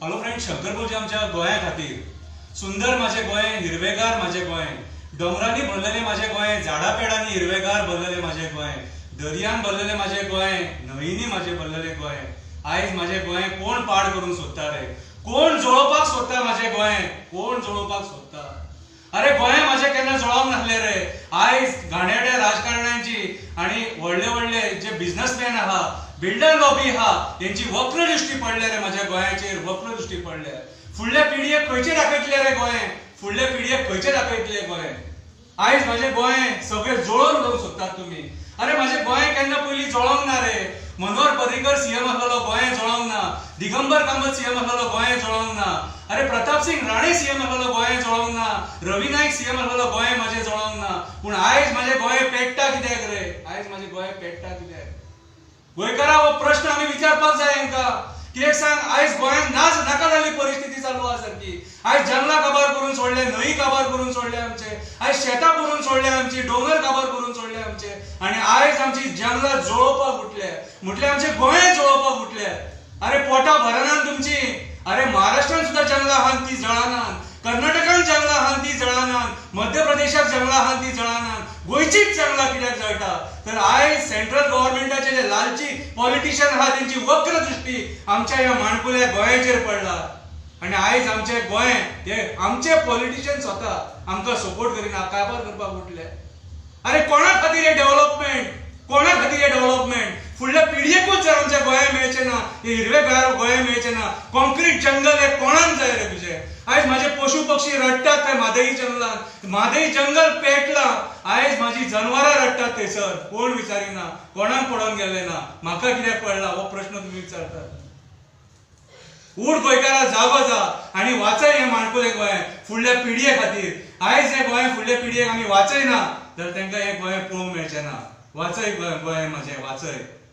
Hello friend, Shankar भाऊजी आमच्या गोंया खातीर. सुंदर माझे गोंय, हिरवेगार माझे गोंय, दोंगरांनी भरलेले माझे गोंय, झाडां पेडांनी हिरवेगार भरलेले माझे गोंय, दर्यान भरलेले माझे गोंय, न्हंयनी माझे भरलेले गोंय. आयज माझे गोंय कोण पाड करूंक सोदता रे? कोण जळोवपाक सोदता माझे गोंय? कोण जळोवपाक सोदता? अरे, गोंय माझे केन्ना जळोवंक नासले रे. आयज घाणेरड्या राजकारण्यांची आणि व्हडले व्हडले जे बिझनसमॅन आहा, बिल्डर लॉबी आहा, तेंची वक्र दृष्टी पडल्या रे माझ्या गोंयाचेर. वक्र दृष्टी पडल्या. फुडल्या पिढयेक खंयचे दाखयतले रे गोंय? फुडल्या पिढयेक खंयचे दाखयतले गोंय? आयज माझे गोंय सगळे जळोवन उडोवंक सोदतात तुमी. अरे, माझे गोंय केन्ना पयलीं जळोंक ना रे. मनोहर पर्रीकर सीएम आसलेलो, गोंय जळोंक ना. दिगंबर कामत सीएम आसलेलो, गोंय जळोंक ना. अरे, प्रतापसिंग राणे सीएम आसलेलो, गोंय जळोंक ना. रवी नायक सीएम आसलेलो, गोंय माझे जळोंक ना. पूण आयज माझे गोंय पेट्टा कित्याक रे? आयज माझे गोंय पेट्टा कित्याक? गोंयकारा, हो प्रश्न आमी विचारपाक जाय हांकां. कित्याक सांग, आयज गोंयांत नाच नाका जाल्ली परिस्थिती चालू आसा सारकी. आयज जंगलां काबार करून सोडले, न्हंय काबार करून सोडले आमचे. आयज शेतां पुरून सोडले आमची, दोंगर काबार करून सोडले आमचे आणि आयज आमची जंगलां जळोवपाक उठले. म्हटल्यार आमचे गोंय जळोवपाक उठले. अरे, पोटां भरनात तुमची. अरे, महाराष्ट्रान सुद्धा जंगलां आहात, ती जळानात. कर्नाटकान जंगलां आहात, ती जळानात. मध्य प्रदेशात जंगलां आहात, ती जळानात. गोंयचीच जंगलां कित्याक जळटा? तर आयज सेंट्रल गव्हर्मेंटाचे जे लालची पॉलिटिशियन आहा, तेंची वक्र दृष्टी आमच्या ह्या माणकुल्या गोंयाचेर पडला आणि आयज आमचे गोंय हे आमचे पॉलिटिशियन स्वता आमकां सपोर्ट करिना, काबार करपाक उठले. अरे, कोणा खातीर हे डेव्हलपमेंट? कोणा खातीर हे डेव्हलपमेंट? फुडल्या पिढयेकूच जर आमच्या गोंया मेळचें ना, हे हिरवेगार गोंया मेळचें ना, कॉन्क्रीट जंगल हे कोणाक जाय रे तुजें? आयज माझे पशु पक्षी रडटात थंय म्हादई जंगलात. म्हादई जंगल पेटलां. आयज माझी जनवरां रडटात थंयसर. कोण विचारिना, कोणाक पडोन गेले ना. म्हाका कित्याक पडला हो प्रश्न तुमी विचारतात. उठ गोंयकारा, जागो जा आणि वाचय हे माणकुलें गोंय फुडल्या पिढये खातीर. आयज हे गोंय फुडल्या पिढयेक आमी वाचयना जाल्यार तांकां हें गोंय पळोवंक मेळचें ना. वाचय गोंय, गोंय म्हाजें वाचय.